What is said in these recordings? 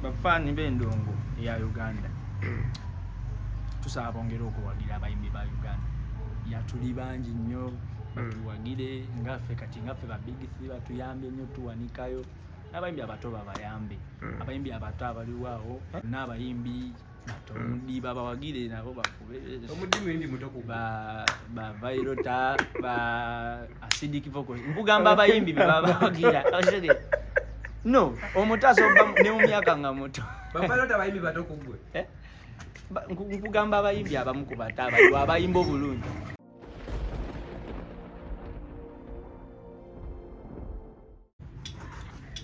Bafaani b'endongo eya Uganda, tusaba bongere okuwagira abayimbi ba Uganda. Yatuli bangi nnyo, batuwagire ngaffe kati ngaffe ba Big Three batuyambye nnyo, tuwanikayo n'abayimbi abato babayambe. Abayimbi abato abaliwo awo n'abayimbi bato omudi babawagire nabo bakube. Omudi muyimbi muto ku ba Vairota, ba Acidic Vocals, nkugamba abayimbi be babawagira. No, omuto asoba ne mu myaka nga muto. Ba Vairota abayimbi bato ku ggwe. Eh? Nkugamba abayimbi abamu ku bato abaliwo abayimba obulungi.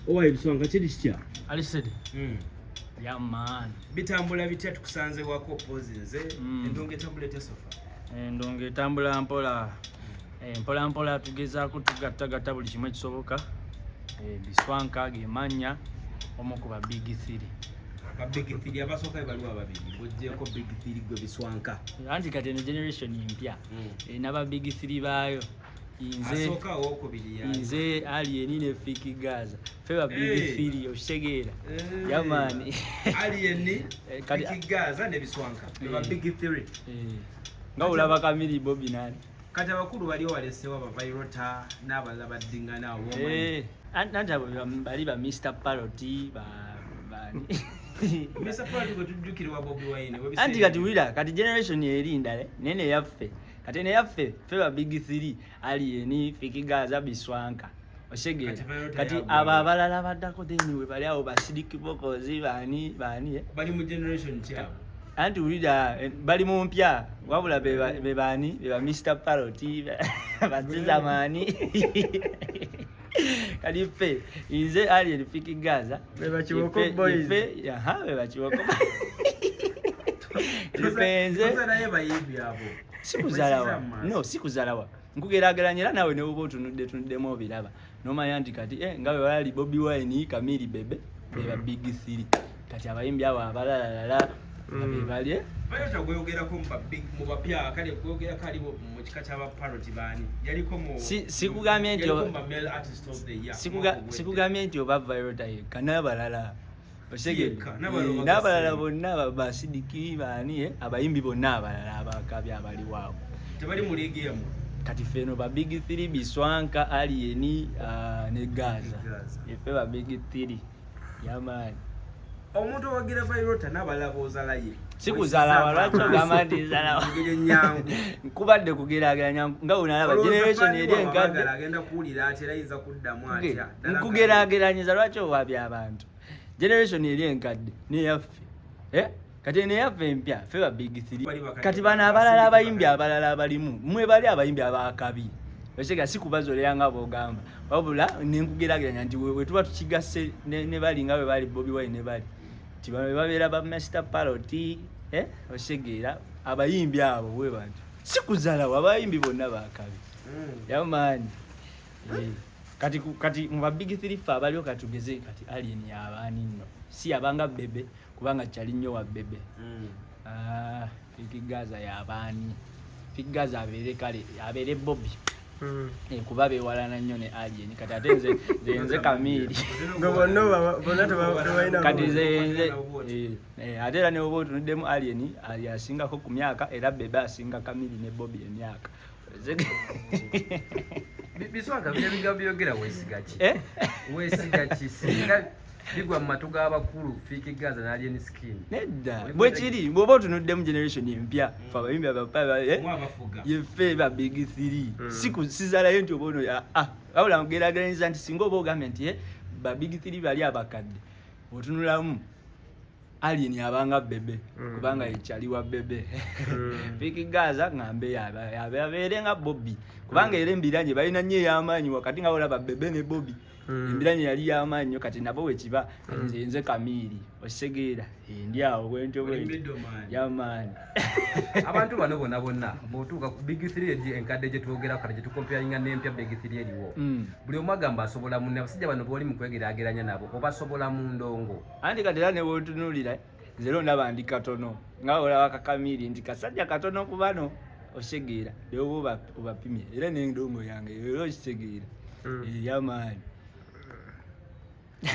Owaye Biswanka, kiri kitya? Alisede. Yeah man. Bitambula bitya? Tukusanze wako pozinze. Endongo etambula etya so far? Endongo etambula mpola. Mpola mpola, tugezaako tugattagatta buli kimu ekisoboka. Biswanka ge mannya, omu ku ba Big Three. Ba Big Three abasooka baliwo ababiri, ng'oggyeko Big Three, gwe Biswanka. Anti kati eno generation mpya. N'aba Big Three baayo. Nze Asooka owokubiri yaani? Nze Alien ne Fik Gaza. Ffe ba Big Three, okitegeera? Yeah man. Alien, Kati Fik Gaza ne Biswanka be ba Big Three. Nga olaba Kamiri, Bobby nani. Kati abakulu baliwo balesewo, aba Vairota n'abalala baddingana awo bomanyi. Anti abo bali ba Mr Parrot ba bani. Mr Parrot gwe tujjukira wa Bobi Wine. Anti kati wulira, kati generation eri ndala naye neyaffe. Kati neyaffe ffe ba Big Three, Alien, Fik Gaza, Biswanka. Osegeera? Kati Vairota Kati yagwa. abo abalala baddako then we bali awo ba Acidic Vocals, bani bani, eh? Bali mu generation kyabo? Anti wulira, bali mu mpya, wabula be bani, be ba Mr Parrot, bazizamaani. Kati ffe nze Alien, Fik Gaza. Be ba Kiboko Boys. Ffe, aha, be ba Kiboko. Ffe nze Toza naye bayimbi abo. Sikuzalawa. Wesiza mu maaso. No, sikuzalawa, nkugeraageranya era naawe ne bwoba otunudde tunuddemu obiraba nomanya nti kati nga bwe bali Bobi Wine, Kamiri, Bebe, be ba Big Three. Kati abayimbi abo abalalalala nga be bali, eh? Vairota gweyogerako mu bapya, kale gweyogerako aliwo mu kika ky'aba Parrot baani? Yaliko mu Sikugambye nti yaliko mu ba male artist of the year. Mwaka ogwedde. Sikugambye nti oba Vairota yekka, n'abalala. Otegedde? Yekka, n'abalala N'abalala bagasse. bonna basidiki baani, abayimbi bonna abalala abakabi abaliwo awo. Tebali mu liigi yammwe. Kati ffe eno ba Big Three, Biswanka, Alien, ne Gaza. Gaza. Ffe ba Big Three yamaani. Omuntu owagira Vairota n'abalala b'ozalaye. Sikuzalawa, lwaki ogamba nti nzalawa? Engeri ennyangu. Nkubadde kugeraageranya nga onalaba Olowooza generation fan eri waabwe enkadde. abaagala agenda kuwulira atya era ayinza kuddamu atya? Ddala nga- Nkugeraageranyiza, lwaki owabya abantu? Generation eri enkadde neyaffe, eh? Kati neyaffe empya ffe ba Big Three. Bali bakadde. Kati bano abalala abayimbi abalala abalimu mwe bali abayimbi abakabi osega, si kubazolera nga bwogamba, wabula nenkugeraageranya nti we tuba tukigasse ne bali nga bwe bali Bobi Wine ne bali nti bano be babeera ba Master Parrot, eh? Osegeera abayimbi abo bwe bantu si kuzalawo, abayimbi bonna bakabi. Yamaani. Kati mu ba Big Three ffe abaliwo, katugeze kati Alien yabaani nno? Si yabanga Bebe, kubanga kyali nnyo wa Bebe. Ah, Fik Gaza yabaani? Fik Gaza abeere, kale abeere Bobby. Kuba bewalana nnyo ne Alien. Kati ate nze Kamiri. Nga bonna bonna tebalina Kati nze ate era ne bwoba otunuddemu, Alien ali asingako ku myaka, era Bebe asinga Kamiri ne Bobby emyaka. Biswanka, bino ebigambo byogera weesiga ki? Eh? Weesiga ki singa bigwa mu matu g'abakulu Fik Gaza n'Alien Skin? Nedda, bwekiri, bw'oba otunuddemu generation empya, fe abayimbi abapya, Mwe abafuga. yeffe ba Big Three. Sizalayo nti oba ono ah, wabula ngeraageranyiza nti singa oba ogambye nti ba Big Three bali abakadde, otunulamu Alien abanga Bebe, kubanga yekyali wa Bebe. Fik Gaza ngambe abeere nga Bobby, kubanga era embiranye balina nnyo ey'amaanyi wakati nga olaba Bebe ne Bobby. Embiranye yali y'amaanyi nnyo. Kati nabo wekiba, kati nze Kamiiri, okitegeera? Ndi awo bwentyo Oli bwentyo. middleman. Yamaani. Abantu bano bonna bonna bw'otuuka ku Big Three egi enkadde gye twogerako kati gye tukompeyaringa n'empya Big Three eriwo, buli omu agamba asobola munne. Abasajja bano booli mu kwegeraageranya nabo obasobola mu ndongo? Anti kati era ne bwotunuulira nze era ondaba ndi katono, nga olaba Kakamiri nti kasajja katono ku bano, okitegeera? Naye oba obapimye era n'endongo yange era okitegeera ey'amaanyi.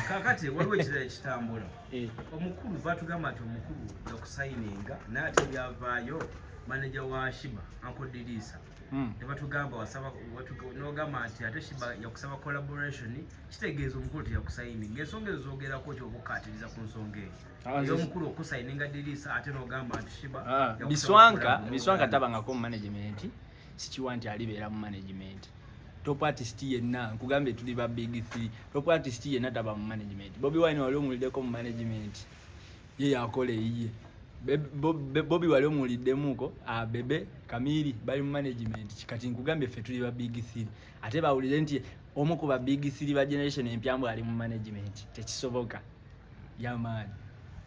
Kakati waliwo ekirala ekitambula. Eh. Omukulu batugamba nti omukulu yakusayininga, naye ate byavaayo manager wa Sheebah, Uncle Dirisa, ne batugamba wasaba, n'ogamba nti ate Sheebah yakusaba collaboration, kitegeeza omukulu teyakusayininga. Ensonga ezo zoogerako ki, obukaatiriza ku nsonga eyo Ah, ey'omukulu okusayininga Dirisa, ate n'ogamba nti Sheebah Ah, yakusaba Biswanka collab? Biswanka tabangako mu management, sikiwa nti alibeera mu management. Top artist yenna, nkugambye tuli ba big three, top artist yenna taba mu management. Bobi Wine wali omuwuliddeko mu management? Ye yakola eyiye. Bobi wali omuwuliddemuko? Ah, Bebe, Kamiri bali mu management. Kati nkugambye ffe tuli ba big three, ate bawulire nti omu ku ba big three ba generation empya mbu ali mu management, tekisoboka, yamaani.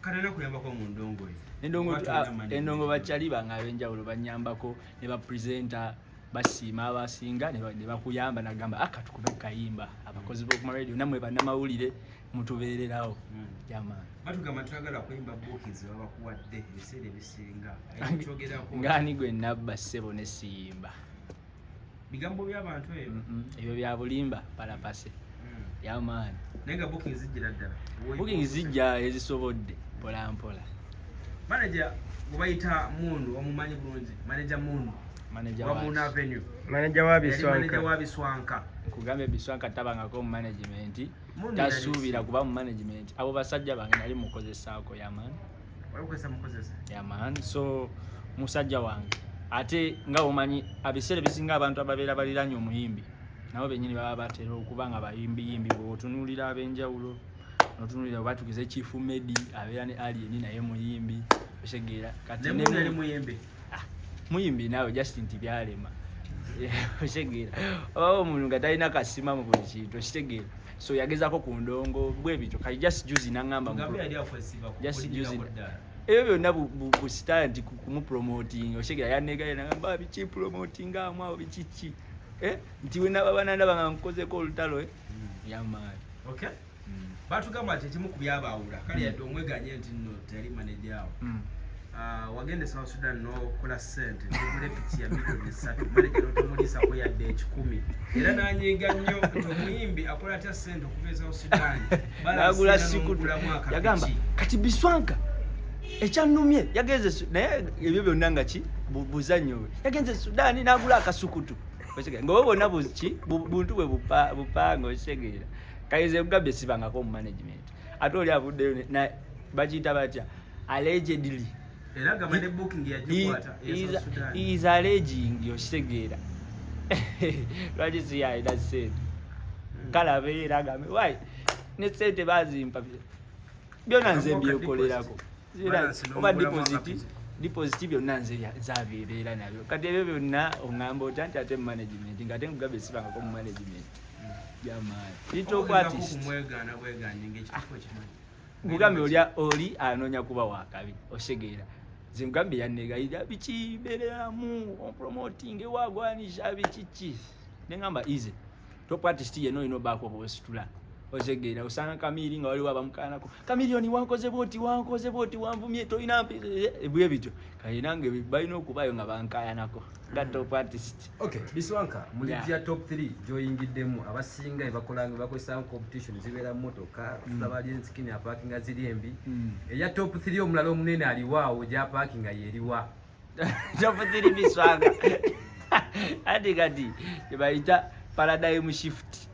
Kanena kuyambako mu ndongo ye. Endongo. Oba tolina management? Endongo bakyali bange ab'enjawulo banyambako ne bapresenta basiima abasinga ne bakuyamba nagamba aka tukube kayimba, abakozi b'okuma radio nammwe bannamawulire mutubeererawo, yamaani. Batugamba twagala kuyimba bookings babakuwadde ebiseera ebisinga. Kyogerako? Ngaani gwe nabba, ssebo, ne siyimba? Bigambo by'abantu ebyo. Ebyo bya bulimba palapase, yamaani. Naye nga booking zijjira ddala. Booking zijja ezisobodde mpola mpola. Manager gwe bayita Mundu omumanyi bulungi, manager Mundu Manager wa wa Moon Avenue. Manager wa Yali manager Biswanka. wa Biswanka. Nkugambye Biswanka tabangako mu management. Mundu. Tasuubira kuba mu management. Abo basajja bange nali mukozesaako, yamaani. Wali mukozesa? Yamaani, so musajja wange, ate nga omanyi abiseera ebisinga abantu ababeera baliranye omuyimbi nabo benyini baba batera okuba nga bayimbiyimbi. Bweotunuulira ab'enjawulo, notunuulira batugize Chief Medi abeera ne Alien, naye muyimbi, otegeera? Kati ne ne Mundu yali muyimbi. Ah, muyimbi naawe, just nti byalema, otegeera? Obawo omuntu nga talina kasima mu buli kintu, okitegeera? So yagezaako ku ndongo bwe bityo. Kati just juzi naŋŋamba Tugambe yali akwesiba ku Just kulinnyirako juzi ddala. Ebyo byonna busitaani nti kumupromoting, otegeera? Yanegaye nagamba biki promoting amu awo bikiki. Eh, nti wenaba banandaba nga nkozeko olutalo, eh? Yamaani. Okay, batugamba nti ekimu ku byabaawula, kale yadde omweganye nti nno teyali manager awo, Ah, wagenda e South Sudan n'okola ssente n'ogula epiki ya miliyoni 3, manager n'otomuliisako yadde 100, era n'anyiiga nnyo nti omuyimbi akola atya ssente okuva e South Sudan Nagula sikutu, yagamba kati Biswanka ekyannumye yagenze naye ebyo byonna nga ki buzannyo bwe. Yagenze Sudaani n'agula akasukutu. Okitegeera? Nga obwo bwonna buki buntu bwe bupanga, okitegeera? Kayinza ekugambye sibangako mu management, ate oli avuddeyo bakiyita batya, allegedly. Era gamba ne booking yagikwata e South Sudan. He is alleging, okitegeera? Lwaki si yalina sente? Kale abeera agambe why ne sente bazimpa, byonna nze Akamuka mbyekolerako. Deposit. Balance Oba n'omugulamu deposit. akapiki. Deposit byonna nze nzabibeera nabyo. Kati ebyo byonna oŋŋamba otya nti ate mu management, nga ate nkugambye sibangako mu management? Yamaani, top Ogezaako artist. kumwegaana bwegaanyi ng'ekituufu okimanyi. Nkugambye oli anoonya kuba wakabi, osegeera? Nze nkugambye yanegayira biki, beereramu opromoting ewagwanisha bikiki, neŋŋamba easy, top artist yenna olina obaako bwositula, otegeera? Osanga Kamiri nga waliwo abamukaanako, Kamiliyoni wankoze bwoti, wankoze bwoti, wanvumye, tolina bwe bityo. Kale nange balina okubaayo nga bankayanako nga top artist. Okay, Biswanka, mu ligi Yeah. ya top 3 gyoyingiddemu, abasinga ebakolanga bakozesa competition zibeera motoka, tulaba Alien Skin apakinga ziri embi. Eya top 3 omulala omunene aliwaawo gyapakinga yeriwa? Top 3 Biswanka, ati kati ebayita paradigm shift,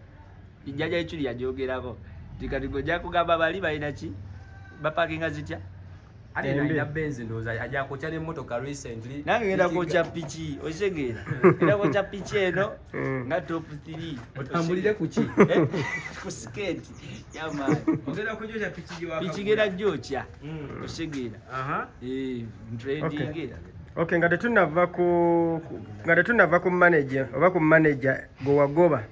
jjajja Ekyuli yajogerako nti kati gojja kugamba bali balina ki, bapakinga zitya? Alien Embi. alina Benz, ndowooza ajakwokya n'emmotoka recently. Nange ngenda kwokya piki, okitegeera? Ngenda kwokya piki eno nga top 3. Otambulire ku ki? Eh, ku sikeeti yamaani. Ogenda kujokya piki gye wakagula. Piki genda gyokya, okitegeera? Aha. Eh, ntrading. Okay, nga tetunnava ku manager oba ku manager gwe wagoba,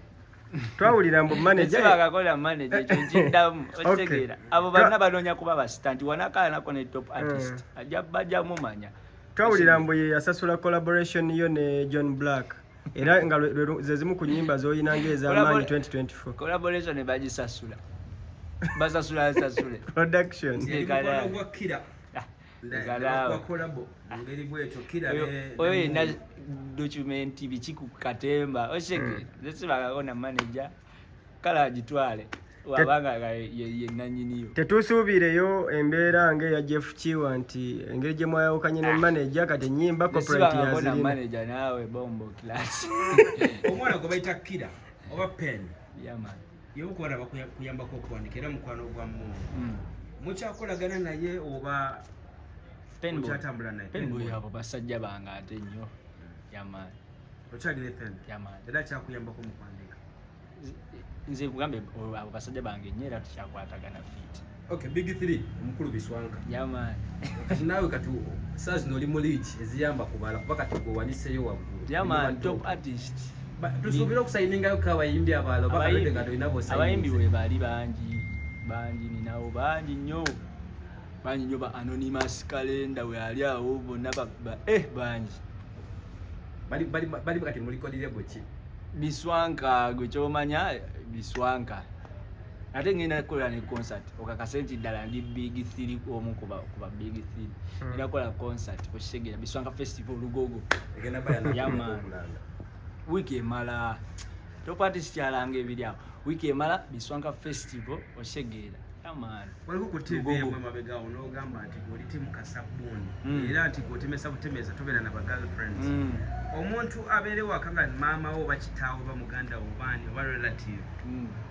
twawulira mbu manager Tekibagakola manager, ekyo nkiddamu. Okay. Okitegeera? Abo banna banoonya kuba basita nti wanakaanako ne top artist ajja bajja mumanya. Twawulira mbu ye yasasula collaboration yo ne John Black, era nga ze zimu ku nnyimba z'olina ng'ez'amaanyi 2024. Collaboration ne bagisasula, basasula nsasule. Production. Yali Leka mukwano naawe. gwa Kira. Ah, leka naawe. Kwa collabo mu ngeri bwetyo Kira Oyo ne yenna Mundu. document biki ku katemba, okitegeera? Nze sibagako na manager, kale agitwale. Wabanga ye nanyiniyo. Tetusuubireyo embeera ng'eya Jeff Kiwa nti engeri gye mwayawukanye ne manager, kati ennyimba copyright Sibangako na yazirina. manager naawe, bombo class. Omwana gwe bayita Kira oba Pen, Yeah, man. yebukuba bakuyambako okuwandika era mukwano gwa Mungu, mukyakolagana naye oba Penboy. okyatambula naye? Penboy, abo basajja bange ate nnyo. Yeah, man. Okyali ne Pen? Yeah, man. Era kyakuyambako mu kuwandiika? Nze kugambe, abo basajja bange nnyo era tukyakwatagana fit. Okay, big three, omukulu Biswanka. Yeah, man. Kati naawe kati saa zino oli mu league eziyamba kubala, kuba kati gwe waniseeyo waggulu. Yeah, man, top artist. Tusuubire okusayiningayo ko abayimbi abalala oba kalwedde nga tolina Abayimbi b'osayinize? we bali bangi bangi, ninawo bangi nnyo, bangi nnyo, ba Anonymous Calendar we ali awo bonna bangi. Bali kati mu record label ki? Biswanka, gwe kyomanya Biswanka. Ate ngenda kukola ne concert, okakase nti ddala ndi big three, omu kuba big three. Ngenda kukola concert, okitegeera, Biswanka Festival Lugogo. Egenda baya Yeah, man. okulanga. Wiiki emala, top artist kyalanga ebiri awo, wiiki emala Biswanka Festival, okitegeera, yeah man. Waliko ku TV Lugogo. emwe mabegawo n'ogamba nti gwe oli team kasabbuuni era nti gweotemesa butemesa, tobeera na ba girlfriends. Omuntu abeere waka nga maama wo oba kitaawo oba muganda wo obaani oba relative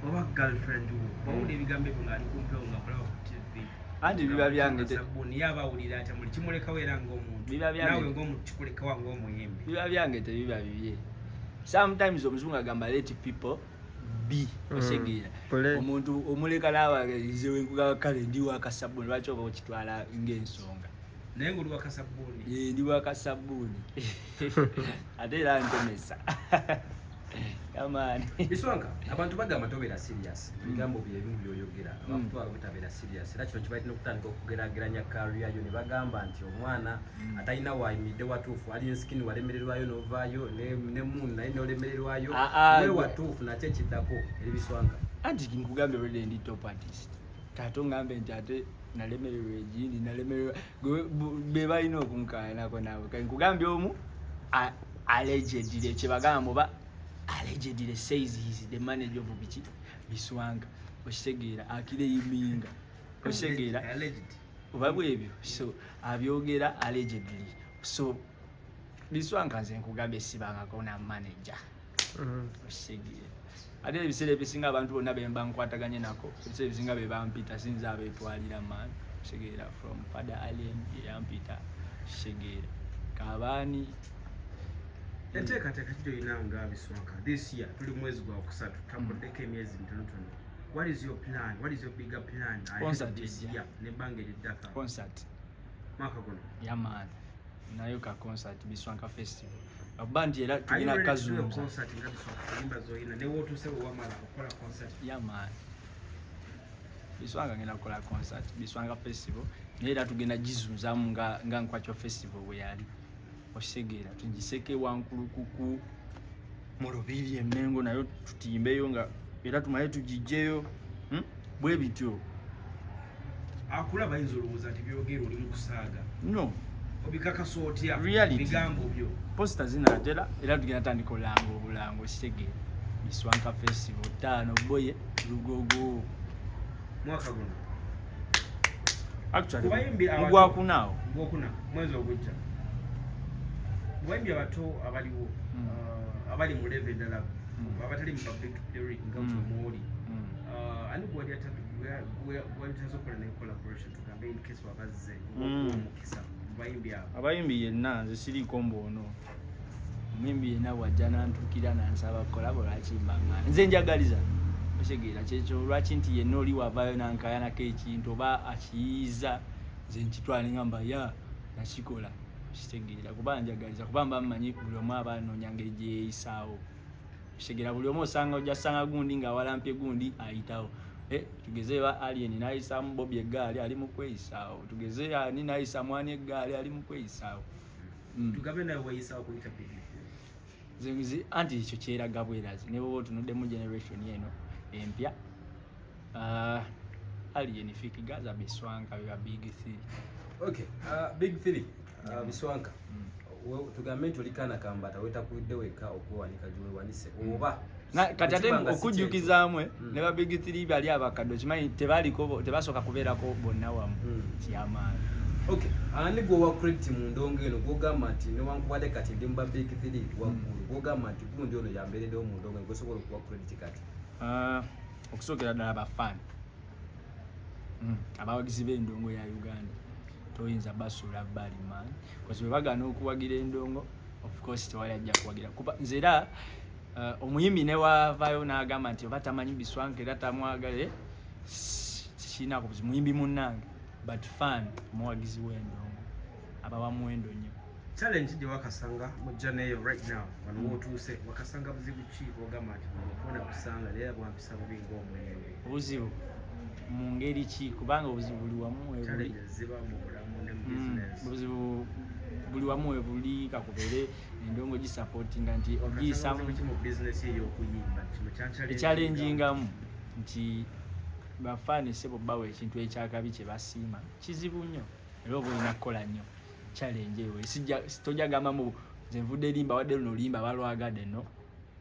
oba girlfriend wo bawulira ebigambo ebyo ng'ali kumpewo ng'akulaba ku TV, Anti biba byange sabbuuni, ye aba awulira atya? Muli kimulekawo era ng'omuntu, Biba byange. naawe ng'omuntu kikulekawo ng'omuyimbi? Biba byange, tebiba bibye. Sometimes omuzungu agamba, "Let people be." Osegeera? Pole. Omuntu omuleka naawe, nze kale ndi wakasabbuuni, lwaki oba okitwala ng'ensonga? Naye ng'oli wakasabbuuni. Eh, ndi wakasabbuuni ate era ntomesa amaani. Biswanka, abantu bagamba tobeera serious, ebigambo byebimu byoyogera abakutwala obutabeera serious, era kino kibalina okutandika okugeraageranya career yo ne bagamba nti omwana atalina wayimidde watuufu ali nskin, walemererwayo n'ovaayo ne moon naye nolemererwayo. Ah, ah, we watuufu nakyo ekiddako eri Biswanka? Anti nkugambye already ndi top artist, kate ongambe nti ate nalemererwa egindi, nalemererwa be balina okunkayanako naawe. Kati nkugambye omu allegedly, kyebagamba oba allegedly says he is the manager of biki Biswanga, okitegeera, akireyiminga, okitegeera? Alleged. Oba bwebyo, so abyogera allegedly. So Biswanka, nze nkugambye sibangako na manager. Okitegeera? Ate ebiseera ebisinga abantu bonna bemba nkwataganye nako, ebiseera ebisinga be bampita, sinza abeetwalira man, okitegeera? From Father Alien yeyampita, okitegeera, kabaani. Enteekateeka ki gyolina nga Biswanka this year? Tuli mwezi gwa kusatu, takuddeko emyezi mitonotono. What is your plan? What is your bigger plan ahead Concert this ejja. year nebbanga eriddaka? Concert. Mwaka guno? Yeah man, nayo ka concert, Biswanka Festival, akuba nti era tugenda kazunza. Concert nga Biswanka, enyimba zoyina newootuse bwe wamala okukola concert? Yeah man, Biswanga ngenda kukola concert, Biswanga Festival, naye era tugenda gizunzamu nga Nkwakyo Festival bwe yali, okitegeera? Tugiseke Wankulukuku mu Lubiri Emmengo, nayo tutimbeyo nga era tumale tugijjeyo. Bwe bityo. Akulaba ayinza olowooza nti byogera oli mu kusaaga. No. Obikakasa otya? Reality. Bigambo byo. Poster zinaatera era tugenda tandika olanga obulango, okitegeera? Biswanka Festival 5 Boye Lugogo. Mwaka guno? Actually, Ku bayimbi abato- mugwakunaawo. Gwokuna, mwezi ogujja. Mu bayimbi abato abaliwo, abali mu level endala, abatali mu public theory nga mwoli, ani gwali gwali tazokola naye collaboration, tugambe in case wabazze omukisa mu bayimbi abo? Abayimbi yenna, nze siriiko mbwono, omuyimbi yenna bwajja nantukira nansaba collabo, lwaki mbaŋŋaana? Nze njagaliza, okitegeera? Kyekyo lwaki nti yenna oli wavaayo nankayanako ekintu oba akiyiiza, nze nkitwale ngamba ya nakikola, okitegeera? Kuba njagaliza, kuba mba mmanyi buli omu aba anoonya ngeri gyeyeyisaawo, okitegeera? Buli omu osanga ojja sanga gundi ng'awalampye gundi ayitawo. Eh, tugeze ba Alien n'ayisaamu Bobi eggaali, ali mu kweyisaawo. Tugeze ani n'ayisaamu ani eggaali, ali mu kweyisaawo. Tugambe nawe wayisawo kuyita big? Anti ekyo kyeraga bwerazi, ne bwoba otunuddemu generation eno empya, Alien, Fik Gaza, Biswanka, beba big three. Okay, big three, Biswanka, tugambe nti oli kaana kambata, wetakudde wekka okwewanika gyewewanise oba Kati ate okujjukizaamu ne ba big three bali abakadde, okimanyi tebaliko, tebasooka kubeerako bonna wamu. Kyamaanyi. Okay, ani gwowa credit mu ndongo eno, gwogamba nti newankubadde kati ndi mu ba big three waggulu, gwogamba nti gundi ono yambeereddewo mu ndongo eno, gwosobola okuwa credit kati? Ah, okusookera ddala bafaani, abawagizi b'endongo ya Uganda, toyinza basuula bbali, man, because bwe bagaana okuwagira endongo, of course tewali ajja kuwagira. Kuba nze era omuyimbi ne wavaayo n'agamba nti oba tamanyi Biswanka era tamwagale, kirinako buzibu, muyimbi munnange, but fan, omuwagizi w'endongo, abawa muwendo nnyo. Challenge gye wakasanga mujja neyo right now wano wootuuse, wakasanga buzibu ki ogamba nti okubona kusanga naye bwampisa bubi ng'omuyimbi? Obuzibu mu ngeri ki? Kubanga obuzibu buli wamu webuli. Challenges ziba mu bulamu ne mu business. Obuzibu buli wamu webuli, kakubere endongo gisupportinga nti ogiyisamu. Wakasanga buzibu ki mu business ey'okuyimba, kino kyanchallenginga? Ekyalenjingamu nti bafaani sebo bawa ekintu ekyakabi kye basiima kizibu nnyo, era oba olina kukola nnyo. Challenge eyo sijja tojja gamba mu nze nvudde erimba wadde luno oluyimba balwagadde, no,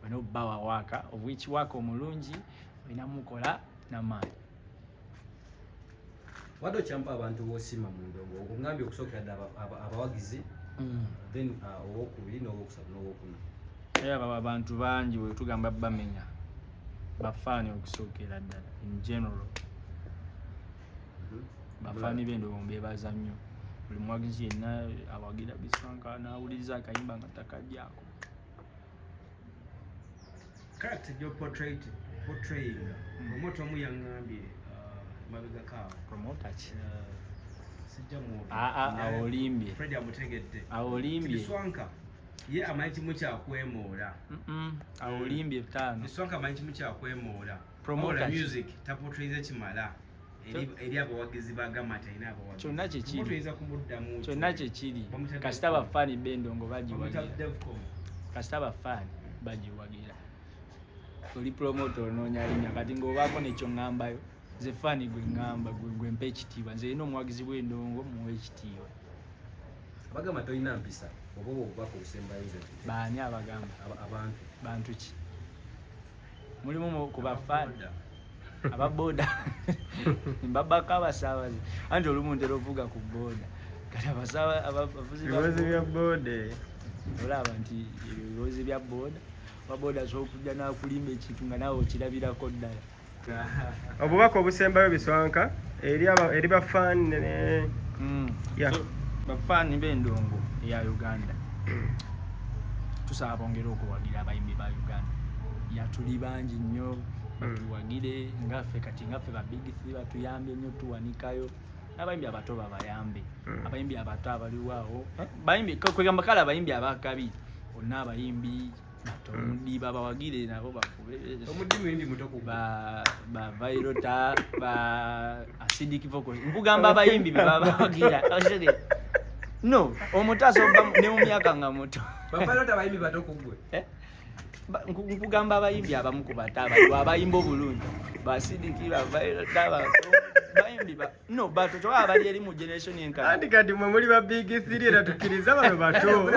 olina obbawa waaka obwiki, waaka omulungi olina mukola n'amaanyi. Wadde okyampa abantu b'osiima mu ndongo, ogambye okusookera ddala abawagizi, then owokubiri n'owokusatu n'owokuna. Era abo abantu bangi bwe tugamba bamenya bafaani, okusookera ddala in general bafaani b'endongo mbebaza nnyo, buli muwagizi yenna awagira Biswanka n'awuliriza akayimba nga takajjaako. Character gyo portraying, promoter omu yaŋŋambye mabegako awo. Promoter ki? Sijja mwogera. Ah, ah, awo olimbye. Fred amutegedde. Awo olimbye. Biswanka ye amanyi kimu kyakwemoola. Awo olimbye ttaano. Biswanka amanyi kimu kyakwemoola. Promoter Wabula ki? music taportrayize kimala eri abawagizi, bagamba nti alina abawagizi. Kyonna kye kiri. Promoter oyinza kumuddamu ki? Kyonna kyekiri. Bamutadde Kasita bafaani b'endongo Bamuyita bagiwagira. Devcom. Kasita bafaani bagiwagira, oli promoter onoonya linnya. Kati ng'obaako nekyo ŋŋambayo, nze faani gwe ŋŋamba gwe mpa ekitiibwa, nze erina omuwagizi w'endongo muwa ekitiibwa. Abagamba tolina mpisa, oba obwo obubaka obusembayo nze. Baani abagamba? Abantu. Bantu ki? Mulimu ku bafaani ababoda mbabako abasaabaze, anti olumu ntera ovuga ku boda, kati abavuzi ba Ebibozi bya boda. Olaba nti ebyo ebibozi bya boda, wa boda asobola okujja n'akulimba ekintu nga naawe okirabirako ddala. Obubaka obusembayo, Biswanka, eri bafaani ne Yeah. So, bafaani b'endongo eya Uganda, tusaba bongere okuwagira abayimbi ba Uganda. Yatuli bangi nnyo, batuwagire ngaffe kati ngaffe ba big three, batuyambye nnyo tuwanikayo n'abayimbi abato, babayambe abayimbi abato abaliwo awo. Eh, bayimbi kwegamba kale abayimbi abakabi bonna, abayimbi batondi babawagire nabo bakube. Omuddi muyimbi muto ku Ba Vairota, ba Acidic Vocals, nkugamba abayimbi be babawagira. No, omuto asobola ne mu myaka nga muto. Bavairota abayimbi bato ku ggwe? Eh? Nkugamba abayimbi abamu ku bato abaliwo abayimba obulungi, ba Acidic, ba Vairota, bayimbi ba no bato kyoba abali eri mu generation enkala. Anti kati mwe muli ba big three, era tukkiriza bano bato.